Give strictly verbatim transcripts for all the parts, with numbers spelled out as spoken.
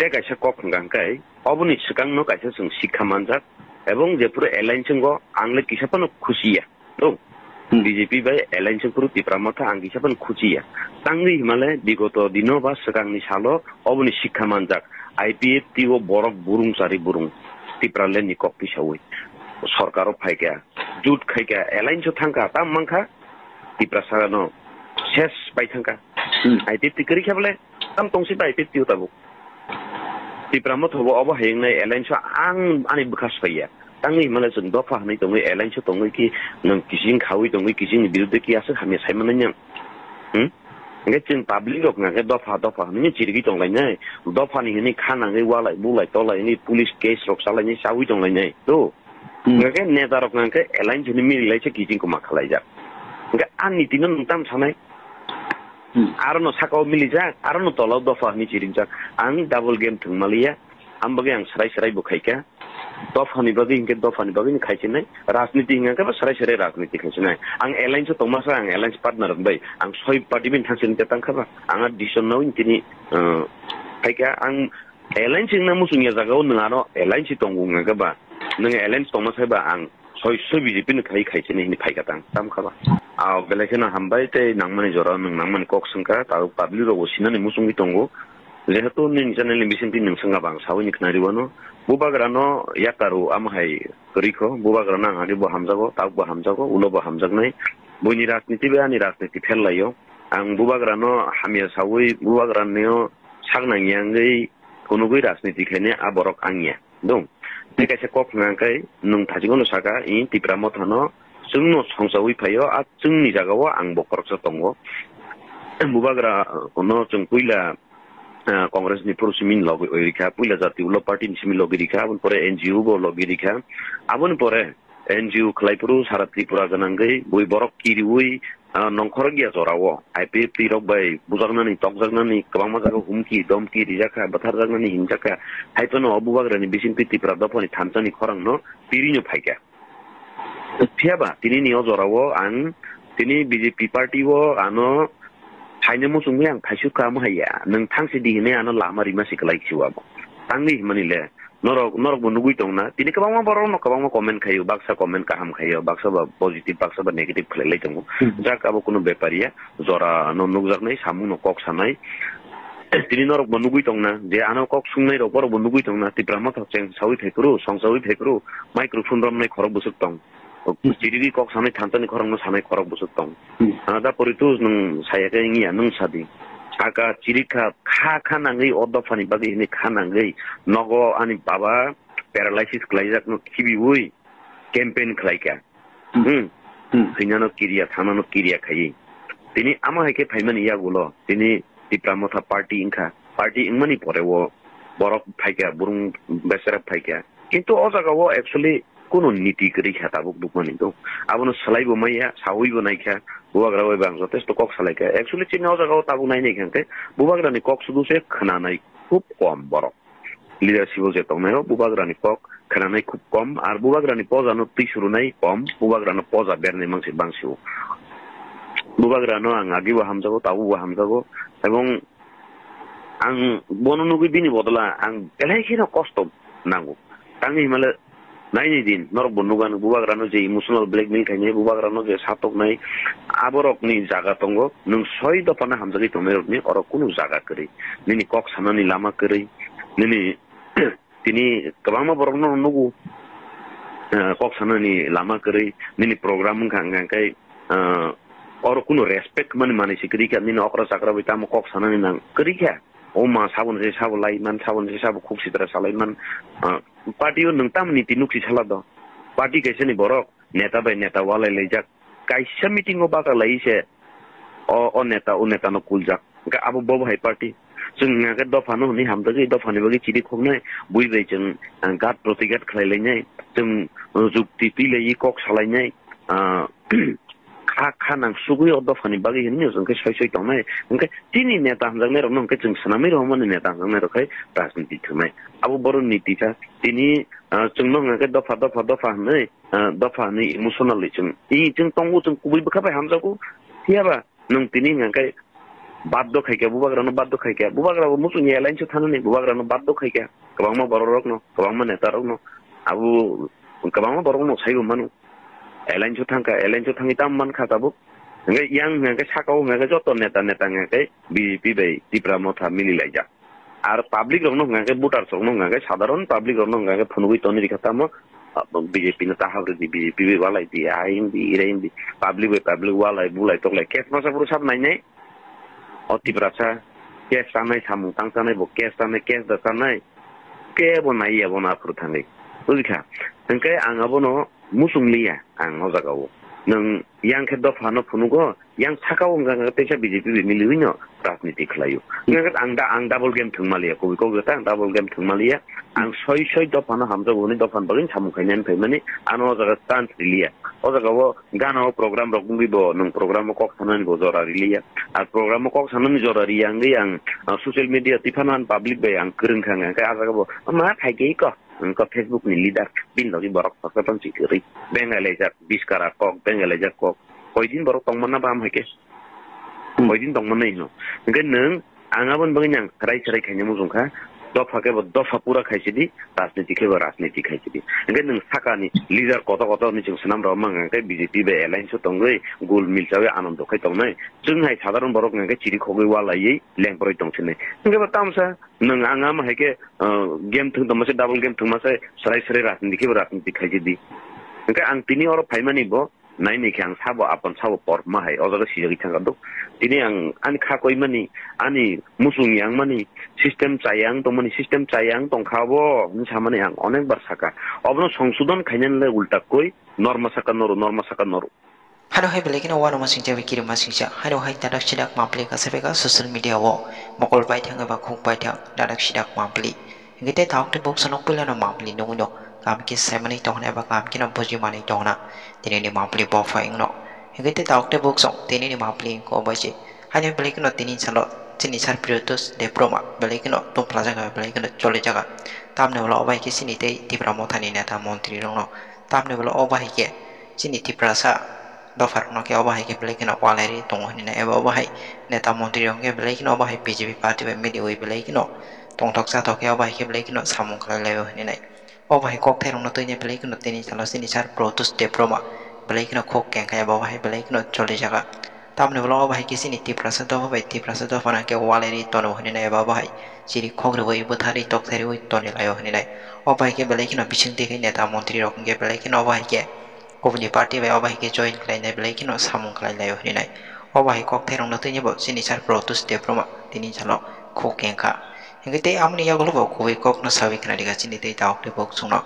Tei kaisa kok hwnkha hwnkhe, oboni swkangno kaisa chwng sikha manjak, ebong jephuru alliance wngo, ang le kisa phano khusi ya. No? Hmm. B J P bai alliance wngphuru Tipra Motha ang kisa phano khusi ya. Tangwi himale bigoto dino ba swkangni salo oboni sikha manjak, I P F T o borok burung chari burung Tipraland ni kok tisawi sorkaro phaikha, jut khaikha, alliance o thangkha, tam mankha, Tiprasano ses pai thangkha. Hmm. I P F T kwrwi kha bole, tam tongsi ba I P F T o tabuk. Tipra Motha bo obo hai wngnai alliance o ang ani bwkha soiya. Tangwi himale chwng dopha hwnwi tongwi alliance o tongwi ki nwng kiching khawi tongwi kiching ni biruddhe ki aswk hamya sai manai nang. Hmm? Hwnkhe chwng public rok hwnkha khe dopha dopha hwnwi chirigwi tonglainai. Dopha ni hwnwi kha nangwi walai bulai tolai hwnwi police case rok chalainai chawi tonglainai. To. Hmm. Hwnkhe neta rok hwnkhe alliance hwnwi mili lai se kiching koma khalaijak. Hwnkhe ani tino nwng tam sanai. Hmm. Aro no saka o milijak, aro no tola o dopha hwnwi chirijak. Ang double game thwng maliya. Ang bagwi ang srai srai bo khaikha. Dopha ni bagwi hinkhe dopha ni bagwi ni khaisinai. Rajniti hinkhe ba srai srai rajniti khaisinai. Ang alliance o tongmasa, ang alliance partner bai. Ang soi party bai thangsin khe tangkha ba. Ang a decision nawi tini, uh, khaikha. Ang alliance wngna muchung ya jaga o nwng aro alliance tongo hwnkha ba. Nwng alliance tongma sai ba ang soi soi B J P ni khai khai sini hini phaikha tang tam kha ba. Ah, belai kheno hambai tei nangmani jora nwng nangmani kok swngkha, ta public rok bo sinani muchungwi tongo. Jehetu nini channel ni bisingtwi nwng swngkha ba ang sawi ni khnari wano. Bubagra no yakaru amo hai kwrwi kho, bubagra no ang agi bo hamjago, tabuk bo hamjago, ulo bo hamjaknai. Buini rajniti bai ani rajniti pherlaio. Ang bubagra no hamya sawi, bubagra no sak nangya wngwi phunugwi rajniti khainai a borok ang ya. Dong. Tei kaisa kok hwnka hwnkhe nwng thachikno saka, i Tipra Mothano chwngno songchawi phaio, a chwngni jagao ang bo khoroksa tongo. Bubagra no chwng puila, ah, Congress ni phuru simi logi rikha, puila Jatiyo Party ni simi logi rikha, aboni pore N G O bo logi rikha, aboni pore N G O khlai phuru sara Tripura gwnangwi bui borok kiriwi, ah, nongkhorok ya jorao I P F T rok bai bujaknani, tokjaknani, kwbangma jaga humki, domki rijakha, bwtharjaknani hinjakha. Hai phano o bubagrani bisingtwi Tipra dophani thansa ni khorang no pirino phaikha. Phiya ba tini ni o jorao ang tini B J P party o ano phaina muchungwi ang phaisuk kha, omo hai ya. Nwng thangsi di hinwi ano lama rima se kwlai si abo. Tangwi himani le. Norok, norok bo nugwi tong na. Tini kwbangma borok no kwbangma comment khaio, baksa comment kaham khaio, baksa ba positive, baksa ba negative khlai lai tongo. Hmm. Jak abo kuno bepar ya, jora no nukjaknai, samung no kok sanai. Tini norok bo nugwi tong na, je ano kok sungnai rok borok bo nugwi tong na, Tipra Motha cheng sawi phai phuru, song sawi phai phuru, microphone romnai khorok bwswk tong. Hmm. Chirigwi kok sanai thansa ni khorok no sanai khorok bwswk tong. Hmm. Ah, da poritu nwng saya khe wngya, nwng sadi. Saka chirikha kha kha nangwi o dophani bagwi hini kha nangwi nogo ani baba paralysis khlaijak no khibiwi campaign khlaikha. Hmm. Hmm. Hmm. Thwinano kiriya, thangnano kiriya khaiwi. Tini amo hai khe phaimani yagulo, tini Tipra Motha party wngkha. Party wngmani pore o borok phaikha, burung besera phaikha. Kintu o jaga o actually kuno niti kwrwi kha tabuk dukmani do. Abono swlai bo maya, sawi bo naikha, bubagra bai bang jotesto kok salaikha. Actually chini o jaga o tabuk nai naikha hwnkhe bubagrani kok sudu se khwnanai khub kom borok. Leadership o je tongnai o bubagrani kok khwnanai khub kom, ar bubagrani poja no twi surunai kom, bubagrano poja bernai mangsi bangsi o. Bubagrano ang agi bo hamjago, tabuk bo hamjago, ebong ang bono nugwi bini bodola ang belai kheno kosto nango. Tangwi himale naini din norok bo nugo ang bubagrano je emotional blackmail khainai, bubagrano je satoknai, aborokni jaga tongo. Nwng soi dophano hamjagwi tongnai rokni oro kunu jaga kwrwi. Nini kok sanani lama kwrwi, nini tini kwbangma borokno nugo, eh, kok sanani lama kwrwi, nini program wngkha hwnkha khe, eh, oro kunu respect mani manwi se kwrwi kha, nini okra chakra bai tamo kok sanani nang kwrwi kha. O ma saboni se sabo lai man, saboni se sabo khuk sitra salai man. Ah, party o nwng tamni twi nuk si sala do. Party kaisa ni borok neta bai neta walai laijak. Kaisa meeting o baka lai se o, o neta, o neta no kuljak. Hwnkhe abo bo hai party. Chwng hwnkhe dopha no hwnwi hamjagwi, dopha ni bagwi chiri khoknai. Bui bai chwng, ah, gat protighat khlai lainai. Chwng, ah, jukti twi lai kok salainai. Ah, kha, kha nang sugwi o dophani bagwi hinwi chwng khe soi soi tongnai. Hwnkhe tini neta hamjaknai rokno hwnkhe chwng swnamwi rohormani neta hamjaknai rok khai rajniti thwngnai. Abo borok niti kha. Tini, ah, chwngno hwnkhe dopha, dopha, dopha hinwi, ah, dopha hinwi emotionally chwng. I chwng tongo, chwng kubui bwkha bai hamjago. Phiya ba nwng tini hwnkhe Baddo khaikha, bubagrano baddo khaikha. Bubagrabo muchungya alliance-o thanani, bubagrano baddo khaikha. Kwbangma bororokno, kwbangma netarokno. Abo kwbangma borokno saibo mano. Alliance-o thangkha, alliance-o thangwi tamo mankha tabuk. Hwnkhe yang hwnkhe sakao hwnkhe joto neta, neta hwnkhe B J P bai Tipra Motha mililaijak. Ar public rokno hwnkhe, voters rokno hwnkhe, sadharon public rokno hwnkhe phunugwi toni rikha tamo, ah, B J P no tahap rwdi, B J P bai walai di, ai wngdi, irai wngdi, public bai public walai, bulai, toklai, case masa phuru sab nainai, o Tiprasa, case chanai, samung tang chanai, bo case chanai, case da chanai, kebo naiya bono aphuru thangwi, bujikha, hwnkhe ang abono muchung liya ang o jagao, nwng yang khe dopha no phunugo, yang sakao wngkha khe teisa B J P bai miliwi no rajniti khlaio. Wngkha khe ang da, ang double game thwngma liya, kubui kok jota ang double game thwngma liya. Ang soi soi dopha no hamjago hwnwi dopha ni bagwi samung khainani phaimani, ano o jaga chance riliya. O jaga o gana o program rok wngwi bo nwng program o kok sanani bo jora riliya. Ar program o kok sanani jora riya wngwi ang, ah, social media twi phano ang public bai ang kwrwngkha, hwnkhe a jaga bo ma phaikhe ko. Wngkha Facebook ni leader, bini logi borok saksa tong si kwrwi. Bengai laijak, biskara kok, bengai laijak kok. Koidin borok tongmana baham hai khe? Koidin tongmana hino? Hwnkhe nwng, ang aboni bagwi nang rai chwrai khaina muchung kha. Dopha khe bo dopha pura khai sidi, rajniti khe bo rajniti khai sidi. Hwnkhe nwng sakani leader koto koto hwnwi chwng swnam rw mang khe B J P bai alliance o tongwi gul mil chawi anando khai tongnai. Chwng hai sadharon borok hwnkhe chiri khogwi walaiwi lengproi tong sinai. Hwnkhe bo tamsa Nwng ang ama hai khe, uh, game thwng tongma se, double game thwngma se, srai srai rajniti khe bo rajniti khai di. Hwnkhe ang tini oro phaimani bo, naini khe ang sabo aphan sabo por ma hai, o jaga sijagwi thangkha do. Tini ang ani kha koimani, ani muchung yangmani, system chayang tongmani, system chayang tongkha bo, hwnwi samani ang onek bar sakha. Obono songsodon khainani le ulta koi, norma saka noru, norma saka noru. Hano hai belai kheno uanama singcha bai kirima singcha. Hano hai dadak sidak mapli kasa beka social media o mokol baithang eba khuk baithang dadak sidak mapli. Hingke te taok te bok sanok puila no mapli nungwi no. Kam ke semani tongna eba kam ke no buji mani tongna. Tini ni mapli bo phai wngno. Hingke te taok te bok song tini ni mapli ko bai se. Hano belai kheno tini salo chini sar Priyotos Debbarma belai kheno tongpla jaga belai kheno choli jaga. Tamni ulo obai ke chini tei Tipra Motha ni neta montri rok no. Tamni ulo obai ke chini Tiprasa dopharokno khe obo hai khe belai kheno walai ri tongo hinwi nai, eba obo hai neta montri rok khe belai kheno obo hai B J P party bai miliwi belai kheno tongthok chathok khe obo hai khe belai kheno samung khlai laio hinwi nai. Obo hai kokthairokno twi nai belai kheno tini salo chini sar Protus Debbarma belai kheno khuk keng kha eba obo hai belai kheno choli jaga. Tamni ulo obo hai khe chini Tiprasa dopha bai Tiprasa dopha nang khe walai ri tono hinwi nai, eba obo hai chiri khok rwui bwtharwi tokthai rwui toni laio hinwi nai. Obo hai khe belai kheno bising twi khe neta montri rok hwnkhe belai kheno obo hai khe Kubuni party bai obo hai khe join khlainai belai kheno samung khlai laio hinwi nai. Obo hai kokthairokno twi bo chini sar Protus Debbarma tini salo khuk keng kha. Hingke tei amoni yagulo bo kubui kokno sawi khna rikha chini tei taok tei bok chwngno.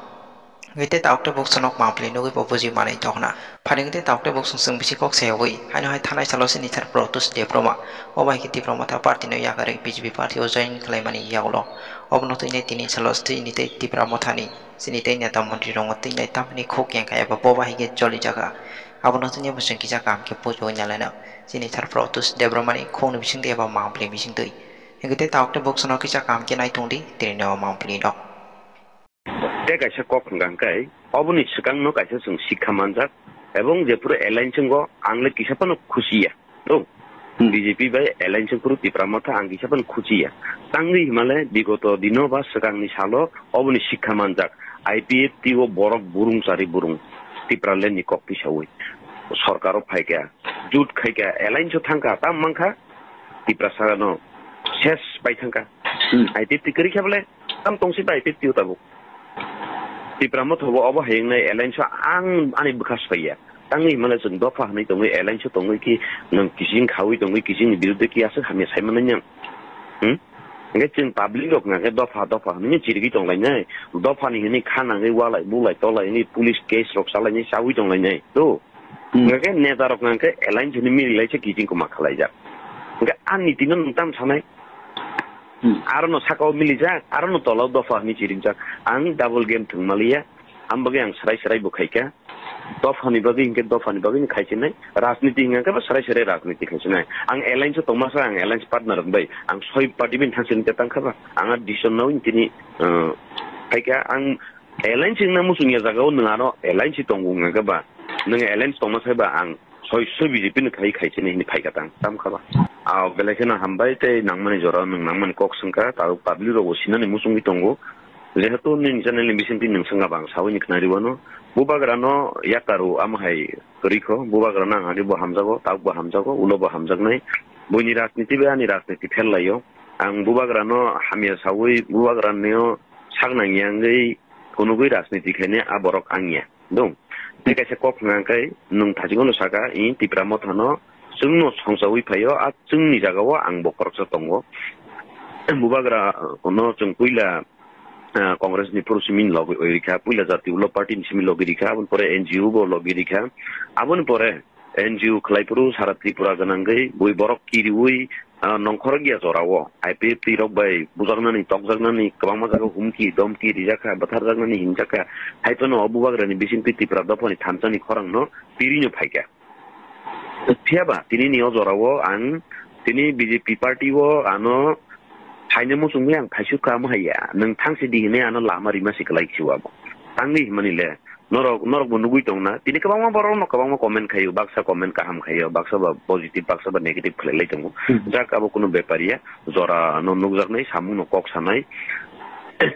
Hingke tei taok tei bok chwngno mapli nugui bo buji manai tongna. Phani hingke tei taok tei bok chwng chwng bisi kok sayogwi haino hai thanai salo chini sar Protus Debbarma obo hai khe Tipra Motha party no yakarwi B J P party o join khlaimani yagulo. Obono twi tini salo chini tei Tipra Mothani Chini tei neta montri rokno twi nai tamni khuk keng kha eba boba hai khe choli jaga. Abono tini bo chwng kisa kaham khe pujo wngya laina. Chini sar Protus Debbarmani khukni bising twi eba mangpli bising twi. Hingke tei taok tei bok chwngno kisa kaham khe nai tong di, tini no mangpli no. Tei kaisa kok hwnkha hwnkhe, oboni swkangno kaisa chwng sikha manjak, ebong jephuru alliance wngo, ang le kisa phano khusi ya. Tok. Hmm. B J P bai alliance phuru Tipra Motha ang kisa phano khuchiya. Tangwi himale bigoto dino ba swkangni salo oboni sikha manjak. I P F T o borok burung chari burung. Tipraland ni kok tisawi. Sorkaro phaikha. Jut khaikha. Alliance o thangkha. Tam mankha. Tiprasa no ses pai thangkha. Hmm. I P F T kwrwi kha bole. Tam tongsi bai I P F T o tabuk. Tipra Motha bo obo hai wngnai alliance o ang ani bwkha soiya. Tangwi himale chwng dopha hwnwi tongwi alliance o tongwi ki nwng kiching khawi tongwi kiching ni biruddhe ki aswk hamya sai manai nwng? Hmm? Hwnkhe chwng public rok hwnkha khe dopha dopha hwnwi chirigwi tonglainai. Dopha ni hwnwi kha nangwi walai bulai tolai hwnwi police case rok chalainai chawi tonglainai. To? Hmm. Hwnkhe neta rok hwnkhe alliance hwnwi mililaisa kiching kwma khalaijak. Hwnkhe a niti no nwng tam sanai? Hmm. Aro no saka o milijak, aro no tola o dopha hwnwi chirijak. Ang double game thwng maliya, ang bagwi ang srai srai bo khaikha. Dopha ni bagwi hinkhe dopha ni bagwi ni khaisinai, rajniti hinkhe bo srai srai rajniti khaisinai. Ang alliance o tongma sa, ang alliance partner rok bai, ang soi party bini thangsi ni tang kha ba, ang a decision nawi tini, uh, khaikha. Ang alliance wngna muchung ya jaga o nwng ano alliance tongo hwnkhe ba, nwng alliance tongma sai ba ang soi soi B J P ni khai khai sini hini phaika tang tam khaba. Ah, belai kheno hambai tei nangmani jora nwng nangmani kok swngkha, tabuk public rok bo sinani muchungwi tongo. Jehetu nini channel ni bisingtwi nwng swngkha bang sawi ni khnari wano. Bubagra no yakaru amo hai kwrwi kho, bubagra no ang agi bo hamjago, tabuk bo hamjago, ulo bo hamjaknai. Buini rajniti bai ani rajniti phel laio. Ang bubagra no hamya sawi, bubagra no sak nangya wngwi phunugwi rajniti khainai a borok angya. Dong. Tei kaisa kok hwnka khe nwng thachikgwno saka, i Tipra Mothano chwngno songchawi phaio, a chwngni jagao ang bo khoroksa tongo. Bubagra no chwng puila, ah, Congress ni phuru simi logi rikha, puila Jatiyo Party ni simi logi rikha, aboni pore N G O bo logi rikha, aboni pore N G O khlai phuru sara Tripura gwnangwi bui borok kiriwi, ah, nongkhorok ya jorao I P F T rok bai bujaknani, tokjaknani, kwbangma jaga humki, domki rijakha, bwtharjaknani hinjakha. Hai phano o bubagrani bisingtwi Tipra dophani thansa ni khorang no pirino phaikha. Phiya ba tini ni o jorao ang tini B J P party o ano phaina muchungwi ang phaisuk kha, omo hai ya. Nwng thangsi di hinwi ano lama rima se kwlai si abo. Tangwi himani le. Norok, norok bo nugwi tong na. Tini kwbangma borok no kwbangma comment khaio, baksa comment kaham khaio, baksa ba positive, baksa ba negative khlai lai tongo. Hmm. Jak abo kunu bepar ya, jora no nukjaknai, samung no kok sanai.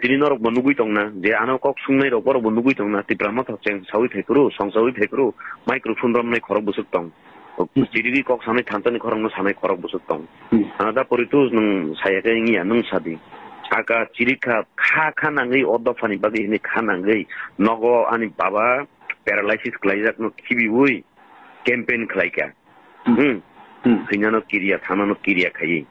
Tini norok bo nugwi tong na, je ano kok sungnai rok borok bo nugwi tong na, Tipra Motha cheng sawi phai phuru, song sawi phai phuru, microphone romnai khorok bwswk tong. Chirigwi kok sanai thansa ni khorang no sanai khorok bwswk tong. Hmm. Ah, da poritu nwng saya khe wngya, nwng sadi. Saka chirikha kha kha nangwi o dophani bagwi hini kha nangwi nogo ani baba paralysis kwlaijak no khibiwi campaign khlaikha. Hmm. Hmm. Hmm. Thwinano kiriya, thanano kiriya khaiwi.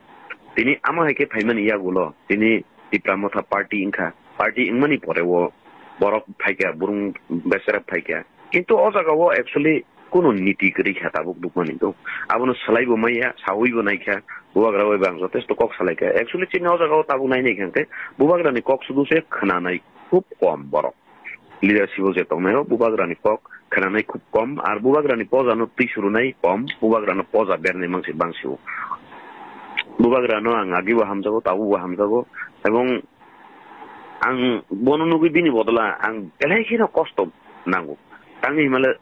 Tini amo hai khe phaimani yagulo, tini Tipra Motha party wngkha. Party wngmani pore o borok phaikha, burung besera phaikha. Kintu o jaga o actually kunu niti kwrwi kha tabuk dukmani do. Abono swlaibo maya, sawibo naikha, bubagra bai bang jotesto kok salaikha. Actually chini o jaga o tabuk nainai kha hwnkhe bubagrani kok sudu se khwnanai khub kom borok. Leadership o je tongnai o bubagrani kok khwnanai khub kom, ar bubagrani poja no twi surunai kom, bubagrano poja bernai mangsi bangsi o. Bubagrano ang agi bo hamjago, tabuk bo hamjago, ebong ang bono nugwi bini bodola ang belai kheno kosto nango. Tangwi himale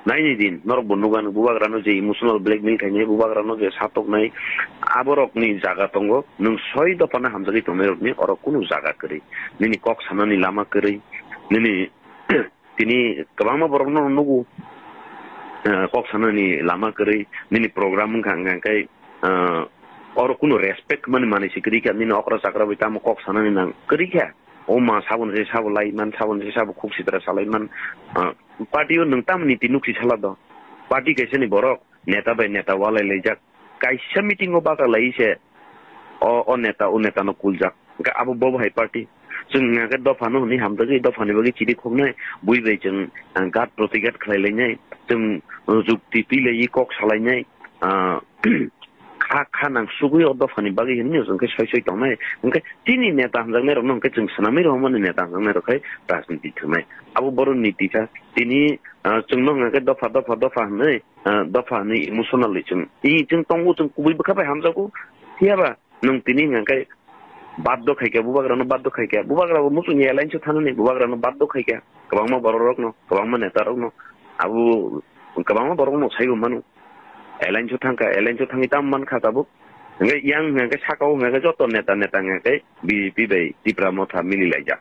naini din norok bo nugan bubagrano je emotional blackmail khainai, bubagrano je satoknai, aborokni jaga tongo, nwng soi dophano hamjagwi tongnai rokni oro kunu jaga kwrwi. Nini kok sanani lama kwrwi, nini tini kwbangma borokno nugo, eh, kok sanani lama kwrwi, nini program wngkha hwnka khe, eh, oro kunu respect mani manwi se kwrwi kha, nini okra chakra bai tamo kok sanani nang kwrwi kha. O ma saboni se sabo lai man, saboni se sabo khuk sitra salai man. Ah, party o nwng tamni ti nuksi sala do. Party kaisa ni borok neta bai neta walai laijak. Kaisa meeting o baka lai se o, o neta, o neta no kuljak. Hwnkhe abo bo hai party. Chwng hwnkhe dopha no hwnwi hamjagwi, dopha ni bagwi chiri khoknai, bui bai chwng, ah, gat protigat khlai lainai, chwng, ah, jukti twi lai kok salainai, ah, kha, kha nang sugwi o dophani bagwi hinwi hwnkhe soi soi tongnai. Hwnkhe tini neta hamjaknai rokno hwnkhe chwng swnamwi rohormani neta hamjaknai rok khai rajniti thwngnai. Abo borok niti kha. Tini, ah, chwngno hwnkhe dopha, dopha, dopha hinwi, ah, dopha hinwi emotionally chwng. I chwng tongo, chwng kubui bwkha bai hamjago. Phiya ba nwng tini hwnkhe baddo khaikha, bubagrano baddo khaikha. Bubagrabo muchungya alliance o thanani, bubagrano baddo khaikha. Kwbangma borok rokno, kwbangma neta rokno. Abo kwbangma borok no saibo mano. Alliance o thangkha, alliance o thangwi tamo mankha tabuk. Hwnkhe yang hwnkhe saka o hwnkhe joto neta, neta hwnkhe B J P bai Tipra Motha mili laijak.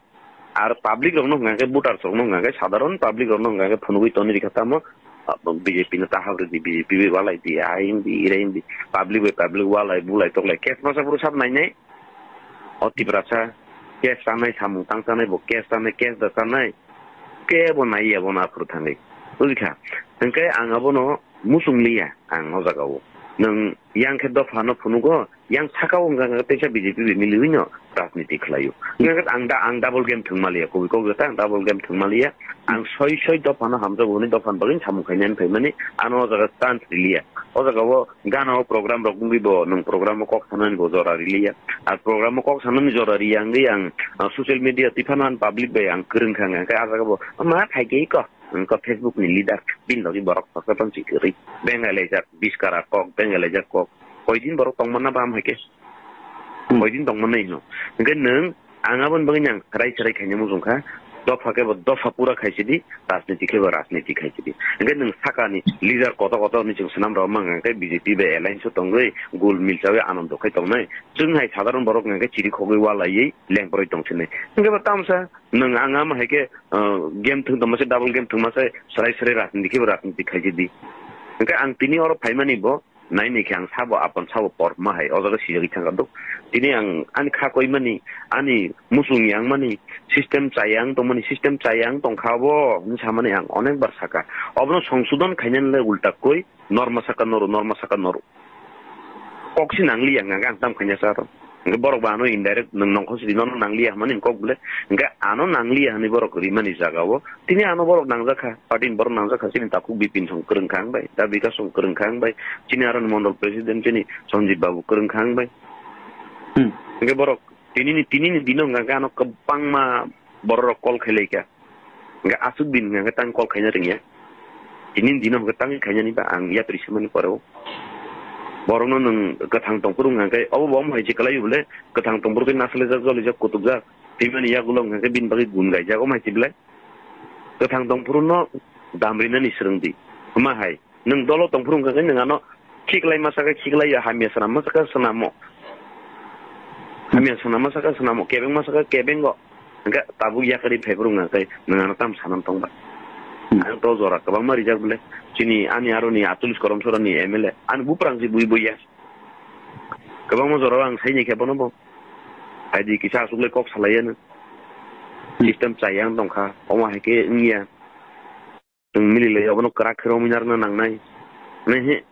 Ar public rokno hwnkhe voters rokno hwnkhe sadharon public rokno hwnkhe phunugwi tonwi rikha tamo, ah, B J P no tahap rwdi, B J P bai walai di, ai wngdi, irai wngdi, public bai public walai bulai toklai case masa phuru sab nainai. O Tiprasa case chanai, samung tang chanai, bo case chanai, case da chanai. Kebo naiya bono aphuru thangwi. Bujikha? Hwnkhe ang abono muchung liya ang o jaga o. Nwng yang khe dopha no phunugo, yang saka o wngkha khe teisa B J P bai miliwi no rajniti khlaio. Hwnkhe ang da, ang double game thwngma liya, kubui kok jota ang double game thwngma liya. Ang soi soi dopha no hamjago hwnwi dopha ni bagwi samung khainani phaimani, ano o jaga chance riliya. O jaga o gana o program rok wngwi bo nwng program o kok sanani bo jora riliya. Ar program o kok sanani jora riya wngwi ang, ah, social media twi phano ang public bai ang kwrwng kha, hwnkhe a jaga bo ma khai khe ko, wngkha Facebook ni leader, bini logi borok saksa tong si kwrwi. Bengai laijak, biskara kok, bengai laijak kok. Koi din borok tong manna ba am hai khe? Hmm. Koi din tong manna hino. Hwnkhe nwng ang aboni bagwi ang rai chwrai khaina muchung kha. Dopha khe bo dopha pura khai sidi, rajniti khe bo rajniti khai sidi. Hingke nwng sakani leader koto koto ni chwng swnam rw mang hingke B J P bai alliance o tongwi gul mil chawi anando khai tongnai. Chwng hai sadharon borok hingke chiri khogwi walaiwi lengproi tong sinai. Hingke bo tamsa nwng ang ama hai khe, ah, game thwng tongma se double game thwngma se srai srai rajniti khe bo rajniti khai sidi. Hingke ang tini oro phaimani bo Naini khe ang sabo aphan sabo por ma hai o jaga sijagwi thangkha dok. Tini ang ani kha koimani, ani muchung yangmani, system chayang tongmani, system chayang tongkha bo hwnwi samani ang onek bar sakha. Obono songsodon khainani le ulta koi norma saka noru, norma saka noru. Kok si nangliya hwnka khe ang tam khaina sa aro. Hwnkhe borok ba ano indirect nwng nongkhor sidi nono nangliya hwnmani kok bwle. Hwnkhe ano nangliya hwnwi borok rimani jaga o. Tini ano borok nangjakha, party ni borok nangjakha, chini takhuk Bipin song kwrwng kha ang bai, da Bikas song kwrwng kha ang bai, chini aro ni mondol president chini Sanjib Babu kwrwng kha ang bai. Hmm. Hwnkhe borok tini ni, tini ni dino hwnkha khe ano kwbangma borok rok call khailai kha. Hwnkhe aswk din hwnkha khe tang call khaina rwngya. Tini ni dino hwnkha tang khainani ba ang yapri swmani pore o. Borokno nwng kwthang tongphuru hwnkha khe obo bo omo hai se kwlai bole kwthang tongphuru khe nasalijak jolijak kutukjak. Twimani yagulo hwnkha khe bini bagwi gun gaijak omo hai se belai. Kwthang tongphuru no dam rinani swrwng di. Hwma hai, nwng dolo tongphuru hwnkha khe nwng ano khiklai masa khe khiklai ya, hamya swnam masa khe swnamo. Hamya swnam masa khe swnamo, kebeng masa khe kebengo. Hwnkhe tabuk yakarwi phaiphuru hwnkha khe nwng ano tam sanam tongba. Hmm. Ang to jora kwbangma rijak bole. Chini ani aroni Atulis Korom Sorani M L A. Ani buprang si bui bui ya. Kwbangma jorao ang saini khe bono bo. Aidi kisa aswk le kok salai ya no. Hmm. System chayang tongkha, omo hai khe wngya. Chwng mililai obono kwrak khe romwi narwkna nangnai. Hwnwi he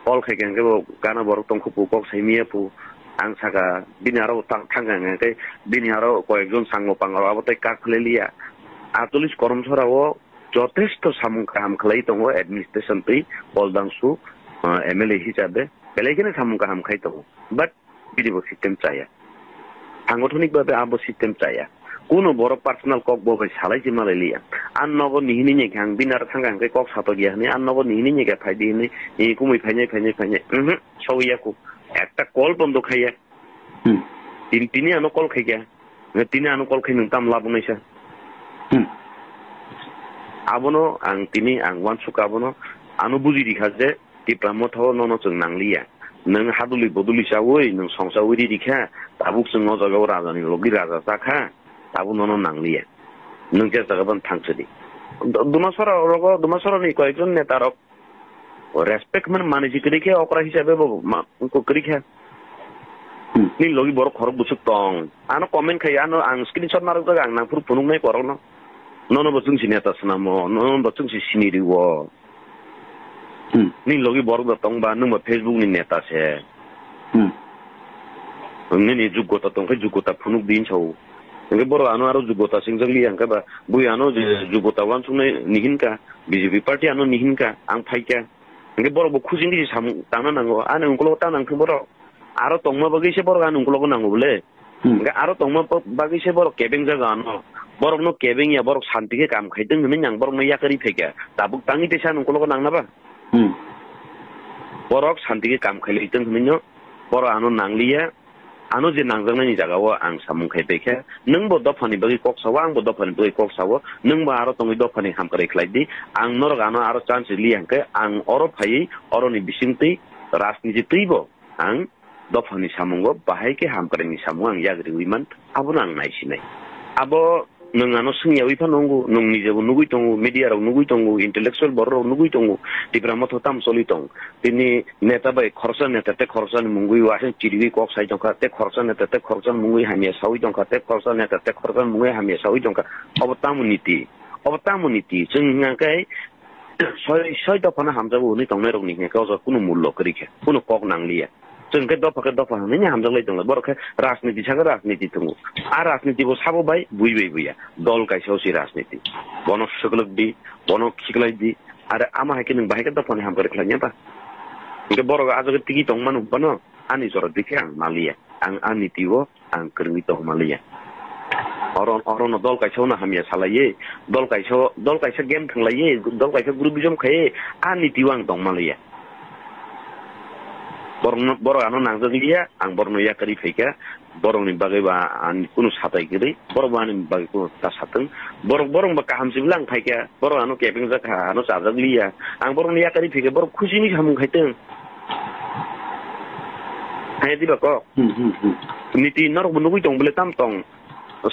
call khai khe hwnkhe bo gana borok tongkha pu, kok sai miya pu. Ang saka bini aro ta-, thang kha hwnkhe bini aro koyekjon sango pango abo tei kak phlai liya. Atulis Korom Sora o jotesto samung kaham khlai tongo administration twi Koldangsu, ah, M L A hisabe. Belai kheno samung kaham khai tongo. But bini bo system chaya. Sangothonik babe abo system chaya. Kuno borok personal kok bo bai salai se malai liya. An nogo nihini nyekha ang bini aro thangka hwnkhe kok satok ya hwnwi an nogo nihini nyekha phai di hwnwi, eh, kumui phainai, phainai, phainai. Mhm, sawi ya ku. Ekta call bondo khaiya. Hmm. Tin-, tini ano call khaikha. Tini ano call khai nwng tam labonai sa. Hmm. Abono ang tini ang uansuk abono ano buji rikha je Tipra Motha o nono chwng nangliya. Nwng haduli boduli chawi, nwng songchawi riri kha, tabuk chwng o jaga o raja ni logi raja cha kha, tabuk nono nangliya. Nwng je jaga ban thang sidi. D-, Dumasora rogo, Dumasora ni koyekjon neta rok respect man mani si kwrwi khe okra hisabe bo ma, ko kwrwi kha. Hmm. Ni logi borok khorok bwswk tong. Ano comment khai, ano ang screenshot narwk jaga ang nangphuru phunuk nai borok no. Nono bo chwng si neta swnamo, nono bo chwng si sini riwo. Hmm. Nini logi borok da tong ba, nwng ba Facebook ni neta se. Hmm. Nini jugota tong khe jugota phunuk din sao. Hingke borok ano aro jugota singjak liya hingke ba, bui ano je jugota wansuknai ni hinka, B J P party ano ni hinka, ang phaikha. Hingke borok bo khujing khe samung tangna nango, ani ungkologo ta nangthung borok. Aro tongma bagwi se borok ani ungkologo nango bole. Hmm. Hingke aro tongma pa-, bagwi se borok kebeng jaga ano. Borokno kebeng ya, borok santi khe kam khaitwng hwnwi ang borokno yakarwi phaikha. Tabuk tangwi teisa nungkologo nangna ba? Hmm. Borok santi khe kam khailai tong hwnwi no, borok ano nangliya. Ano je nangjaknani jaga o ang samung khai paikha. Nwng bo dophani bagwi kok sao, ang bo dophani bagwi kok sao. Nwng bo aro tongwi dophani hamkrai khlai di. Ang norok ano aro chance liya hwnkhe ang oro phaiwi oroni bisingtwi rajniti twi bo ang dophani samungo bahai khe hamkraini samung ang yagriwi man, abono ang naisinai. Abo nwng ano swngyawi phano wngo, nwng nijebo nugwi tongo, media rok nugwi tongo, intellectual borok rok nugwi tongo, Tipra Motha tamo choli tong. Tini neta bai khoroksa neta tei khoroksani mungwi uaseng chiriwi kok sai tongkha, tei khoroksa neta tei khoroksani mungwi hamya sawi tongkha, tei khoroksa neta tei khoroksani mungwi hamya sawi tongkha. Obo tamo niti? Obo tamo niti? Chwng hwnkha khe soi, soi dophano hamjago hwnwi tongnairokni hwnkhe o jaga kunu mullo kwrwi kha, kunu kok nangliya. Chwng khe dopha khe dopha hwnwi hamjaklai tongo. Borok khe rajniti sakhe rajniti tongo. A rajniti bo sabo bai bui bai buya. Dol kaisa o se rajniti. Bono swklwk di, bono khiklai di. Are ama hai khe nwng bahai khe dophani hamkrai khlai ya ba? Hwnkhe borok a jaga tigi tong mano phano ani jora dikhe ang maliya. Ang a niti o ang kwrwngwi tong maliya. Oro, orono dol kaisa no hamya salaiwi, dol kaisa, dol kaisa game thwnglaiwi, dol kaisa group bijom khaiwi, a niti o ang tong maliya. Borokno, borok ano nangjak liya, ang borokno yakarwi phaikha. Borokni bagwi ba ani kunu satai kwrwi, borok bo ani bagwi kunu ta satwng. Borok, borok ba kaham se bwle ang phaikha, borok ano kepeng jak kha, ano chajak liya. Ang borokni yakarwi phikha, borok khusini samung khaitwng. Hai diba kok? Hmm, hmm, hmm. Niti norok bo nugwi tong bwle tam tong.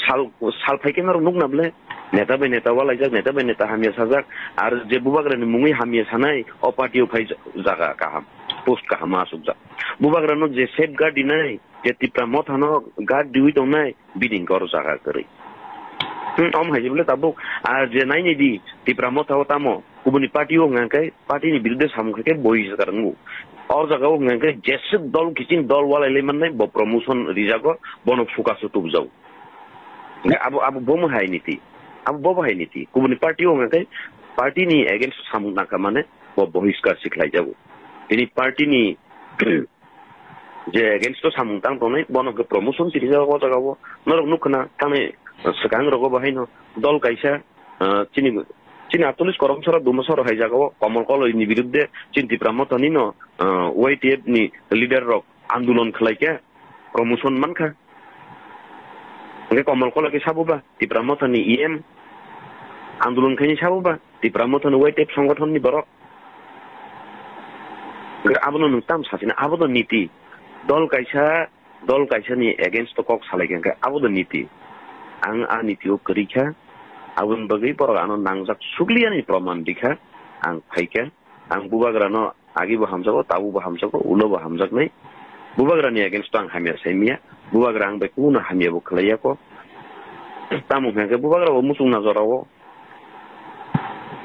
Sal, sal phaikhe norok nukna bwle. Neta bai neta walaijak, neta bai neta hamya sajak. Ar je bubagrani mungwi hamya sanai, o party o phai jaga kaham, post kaham asukjak. Bubagrano je safeguard dinai, je Tipra Mothano guard diwi tongnai, bini hwnkhe oro jaga kwrwi. Hmm, om hai je bwle tabuk. Ar je naini di, Tipra Motha o tamo, kubuni party o hwnka khe, party ni birudde samung khe khe boi jaga wngo. O jaga o hwnka khe jeswk dol kiching dol walai lai mannai, bo promotion rijago, bono focus o tubujao. Hwnkhe abo, abo bomo hai niti. Abo bobo hai niti. Kubuni party o hwnka khe, party ni against samung nangkha mane, bo bohiskar si khlaijago. Tini party ni je against o samung tang tongnai, bono hwnkhe promotion si rijak o jaga o. Norok nukha na, thani swkang rogo bo haino dol kaisa, ah, chini, chini atolish koromsora dumasora hai jaga o Komol Koloi ni birudde chini Tipra Motha ni no, ah, Y T F ni leader rok andolon khlai khe promotion mankha. Hwnkhe Komol Koloi khe sabo ba Tipra Motha ni E M andolon khaini sabo ba Tipra Motha ni Y T F songothon ni borok. Hwnkhe abono nwng tam sasina, abo to niti. Dol kaisa, dol kaisa ni against o kok salai kha, hwnkhe abo to niti. Ang a niti o kwrwi kha, aboni bagwi borok ano nangjak sukliya ni proman rikha, ang phaikha, ang bubagrano agi bo hamjago, tabuk bo hamjago, ulo bo hamjaknai. Bubagrani against o ang hamya sai manya, bubagra ang bai kuno hamya bo khlai ya kho. Tamo hwnkhe bubagra bo muchung na jora o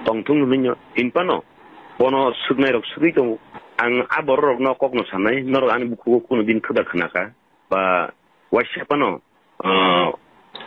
tongthung hwnwi no hinphano bono swknai rok swgwi tongo. Ang a borok rokno kokno sanai, norok ani bukhugo kuno din khwda khna kha ba waisa phano, ah,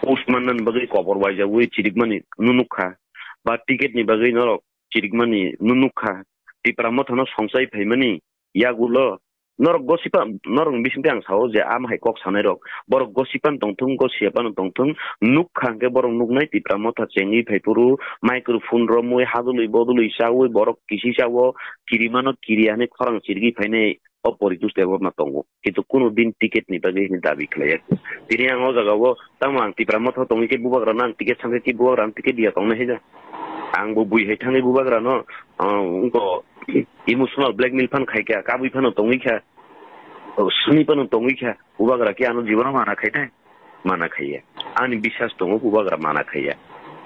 post mannani bagwi kobor waijagwi chirikmani nunuk kha ba ticket ni bagwi norok chirikmani nunuk kha. Tipra Mothano songchai phaimani yagulo norok gosipa, norokni bisingtwi ang sao je, am hai kok sanai rok, borok gosipan tongthung, gosiyapan tongthung, nuk kha hwnkhe borok nuknai Tipra Motha chengwi phaiphuru, microphone romwi, hadului bodului chawi, borok kisi chao, kirimano kiri hinwi khorang chirigwi phainai o Poritos Debbarma tongo. Kintu kunu din ticket ni bagwi hwnwi dabi khlaiya. Tini ang o jaga o, tamo ang Tipra Motha tongwi khe bubagrano ang ticket sankhe khe bubagrano ticket diya tongnai haida. Ang bo bui hai thangwi bubagrano, ah, wngkha emotional blackmail phan khai kha, kabui phano tongwi kha, oh, swnwi phano tongwi kha, bubagra khe ano jibono mana khai thai, mana khaiya. Ani biswas tongo bubagra mana khaiya.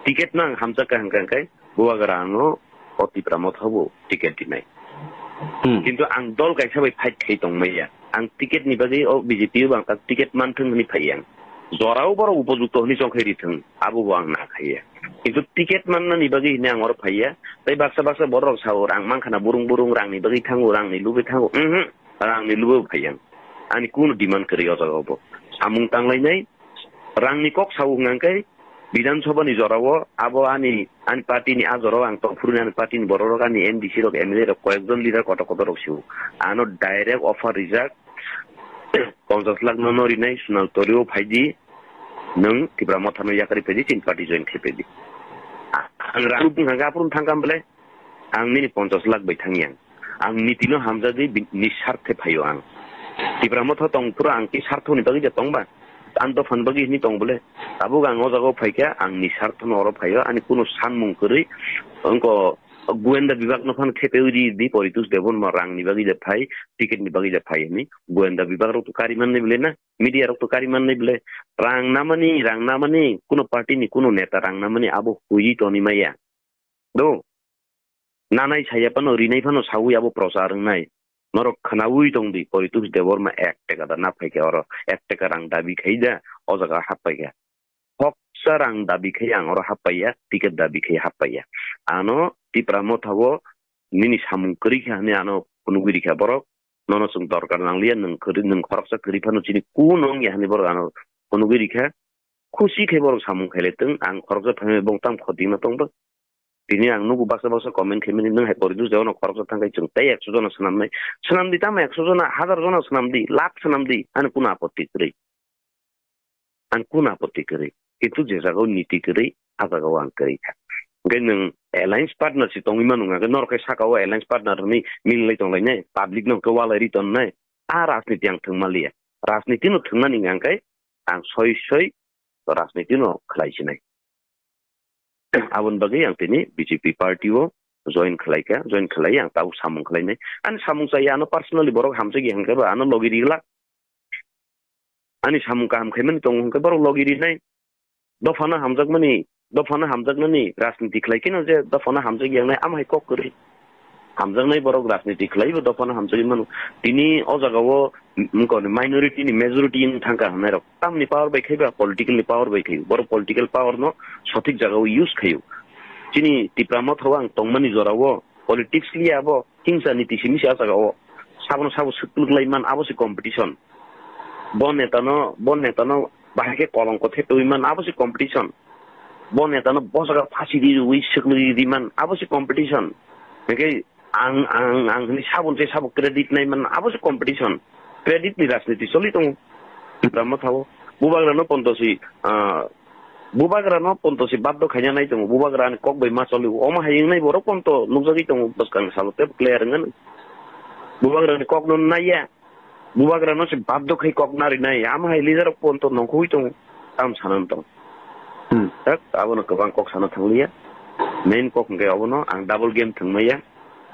Ticket no ang hamjak kha hwnkha hwnkhe bubagra ano o Tipra Motha bo ticket dinai. Hmm. Kintu ang dol kaisa bai fight khai tongmaya. Ang ticket ni bagwi o B J P o ang ta ticket manthung hwnwi phai ang. Jorao borok upojukto hwnwi chongkhai rithung, abo bo ang na khaiya. Kintu ticket mannani bagwi hwnwi ang oro phaiya. Tei baksa baksa borok sao rang mankha na burung burung rangni bagwi thango, rangni lubwi thango. Mhm. Rangni lubwi phai ang. Ani kunu demand kwrwi o jaga o bo. Samung tanglainai, rangni kok sao hwnka hwnkhe Bidhan Sabha ni jora o abo ani, ani party ni a jora o ang tongphuru ni ani party ni borok rok ani M D C rok M L A rok koyek jon leader kotor kotor rok sio. Ano direct offer rijak, ponchas lakh no no rinai Sunal Torio phaidi, nwng Tipra Motha no yakarwi phaidi, chini party join khai phaidi. A-, ang rang bung hwnkha aphuru thangkha bwle. Ang nini ponchas lakh bai thang yang. Ang nitino hamjagwi bi-, ni sarthe phaio ang. Tipra Motha tong phuru ang ki sarthoni bagwi ja tong ba? Ang dophani bagwi hini tong bole. Tabuk ang o jaga o phaikha, ang ni sarthono oro phaio, ani kunu sanmung kwrwi. Wngko goenda bibak no phan khepe udi di Poritos Debbarma rang ni bagwi ja phai, ticket ni bagwi ja phai hini. Goenda bibak rok to kari manni bole na, media rok to kari manni bole. Rang namani, rang namani, kunu party ni kunu neta rang namani abo huiwi toni maya. Do. Nanai saya phano, rinai phano sawi abo prochar wngnai. Norok khnawi tong di, Poritos Debbarma ek teka da na phaikha oro, ek teka rang dabi khai da, o jaga hap paikha. Hoksa rang dabi khai ang oro hap paiya, ticket dabi khai hap paiya. Ano Tipra Motha o nini samung kwrwi kha hwnwi ano phunugwi rikha borok. Nono chwng dorkar nangliya, nwng kwrwi, nwng khoroksa kwrwi phano chini kunu wngya hwnwi borok ano phunugwi rikha. Khusi khe borok samung khailai tong, ang khoroksa phaimani bong tam khotingno tong bw. Tini ang nugo baksa baksa comment khaimani, nwng hai Poritos Debbarma khoroksa thang khai chwng tei ekso jona swnamnai. Swnamdi tamo ekso jona, hazar jona swnamdi, lakh swnamdi, ani kunu apotti kwrwi. Ang kunu apotti kwrwi. Kintu je jagao niti kwrwi, a jagao ang kwrwi kha. Hwnkhe nwng alliance partner se tongwi mano, hwnkhe norok khe sakao alliance partner hwnwi mililai tonglainai, public no hwnkhe walai ri tonnai. A rajniti ang thwng manliya. Rajniti no thwngmani hwnkhe ang soi soi rajniti no khlai sinai. Aboni bagwi ang tini B J P party o join khlai kha, join khlai ang tabuk samung khlai nai. Ani samung chaya ano personally borok hamjak ya hwnkhe ba ano logi ri glak. Ani samung kaham khaimani tongo hwnkhe borok logi rinai. Dophano hamjakmani, dophano hamjaknani rajniti khlai kheno je dophano hamjak yangnai, ama hai kok kwrwi. Hamjaknai borok rajniti khlaibo dophano hamjagwi mano. Tini o jagao, m-, wngkoni minority ni majority wng thangkha hwnnairok. Tamni power bai khaiba, political ni power bai khaibo. Borok political power no sothik jagao use khaio. Chini Tipra Motha o ang tongmani jorao politics liya abo, hingsa niti simi se a jagao. Sabono sabo swk kwlwk lai man, abo se competition. Bo netano, bo netano bahai khe kolongko thepawi man, abo se competition. Bo netano bo jaga phasi riwi swk nwi ri man, abo se competition. Hingkhe ang, ang, ang hwnwi sabon se sabo credit nai man, abo se competition. Credit ni rajniti choli tongo. Tipra Motha o. Bubagra no ponto si, ah, Bubagra no ponto si baddo khaina nai tongo. Bubagra ni kok bai ma choli. Omo hai wngnai borok ponto nukjagwi tongo bwskang salo tei clear wngmano. Bubagra ni kok no naiya. Bubagra no se baddo khai kok nari nai. Ama hai leader rok ponto nongkhoi tongo. Tam sanan tong. Hmm. Tak, abono kwbang kok sana thangliya. Main kok hwnkhe abono ang double game thwngmaya.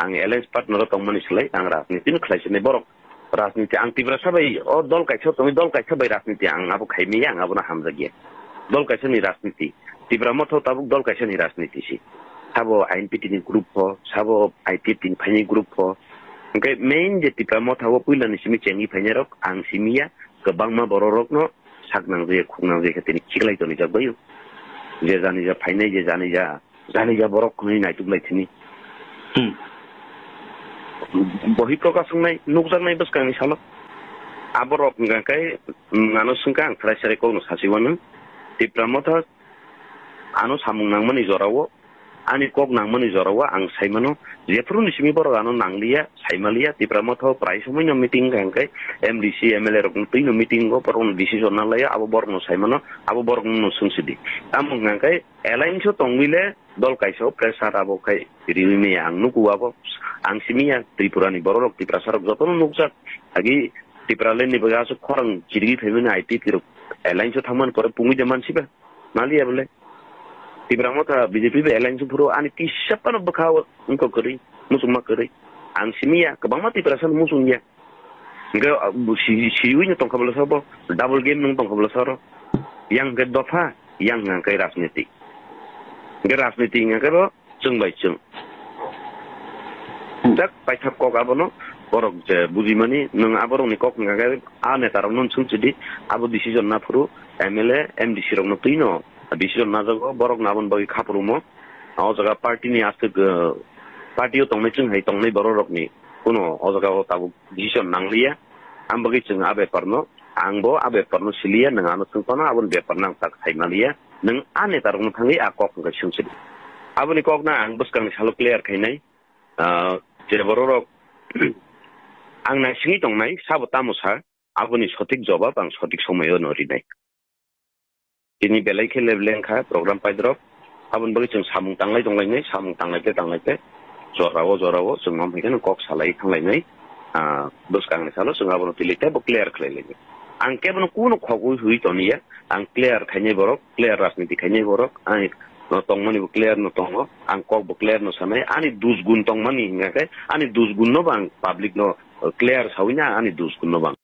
Ang alliance partner o tongmani slai ang rajniti no khlai sinai borok. Rajniti ang Tiprasa bai o dol kaisa tongwi dol kaisa bai rajniti ang abo khaimaya ang abono hamjakya. Dol kaisa ni rajniti. Tipra Motha o tabuk dol kaisa ni rajniti si. Sabo I N P T ni group pho, sabo I P F T ni phaini group pho. Hwnkhe main je Tipra Motha o puila ni simi chengwi phainai rok ang simiya kwbangma borok rok no sak nangjaya, khuk nangjaya khe tini khiklai tonijak bai o. Je jani ja phainai, je jani ja, jani ja borok hwnwi naituk lai thini. Hmm. Bohi prokash wngnai, nukjaknai bwskangni salo. Aborok hwnkha khe, mm, ano swngkha ang chwrai chwrai kokno sachi wano. Tipra Motha ano samung nangmani jorao, ani kok nangmani jorao ang sai mano, jephuru ni simi borok ano nangliya, sai maliya, Tipra Motha o prai somoi no meeting wngkha hwnkhe M D C, M L A rok no twi no meeting o borok no decision na laiya, abo borok no sai mano, abo borok no swng sidi. Tamo hwnkha hwnkhe alliance o tongwi le dol kaisa o pressure abo khai riwi maya ang nugo abo, ang simi ya Tripura ni borok rok, Tiprasa rok joto no nukjak, agi Tipraland ni bagwi aswk khorang chirigwi phaimani I P F T rok alliance o thangmani pore pungwi de mansi ba. Maliya bole. Tipra Motha B J P bai alliance phuru ani kisa phano bwkha o wngkha kwrwi, muchungma kwrwi. Ang simi ya, kwbangma Tiprasa no muchung ya. Hwnkhe, ah, bo si-, siwi no tongkha bole sabo, double game nung tongkha bole saro. Yang hwnkhe dopha, yang hwnkhe rajniti. Hwnkhe rajniti hwnkhe bo chwng bai chwng. Hmm. Tak paithak kok abono borok je bujimani, nwng aborokni kok hwnkha khe a netarokno swng sidi, abo decision naphuru M L A, M D C rokno twino decision najago, borokno aboni bagwi khaprumo. O jaga party ni aswk, uh, party o tongnai chwng hai tongnai borok rokni kuno o jaga o tabuk decision nangliya. Ang bagwi chwng a bepar no, ang bo a bepar no siliya, nwng ano swng phano aboni bepar no ang tak sai maliya. Nwng a neta rokno thangwi a kok hwnkhe swng sidi. Aboni kok no ang bwskang ni salo clear khainai. Ah, je borok rok ang naisingwi tongnai, sabo tamo sa, aboni sothik jobab ang sothik somoyo no rinai. Tini belai khe lebleng kha program paidrop. Aboni bagwi chwng samung tanglai tonglainai, samung tanglai khe tanglai khe jorao jorao chwng mam hai kheno kok salai thanglainai. Ah, bwskangni salo chwng abono tili teibo clear khlai lainai. Ang kebono kuno khogwi hwi toniya, ang clear khainai borok, clear rajniti khainai borok, ang no tongmani bo clear no tongo, ang kok bo clear no sanai, ani dus gun tongmani hingkha khe ani dus gun no bo ang public no clear sawi na ani dus gun no bo ang.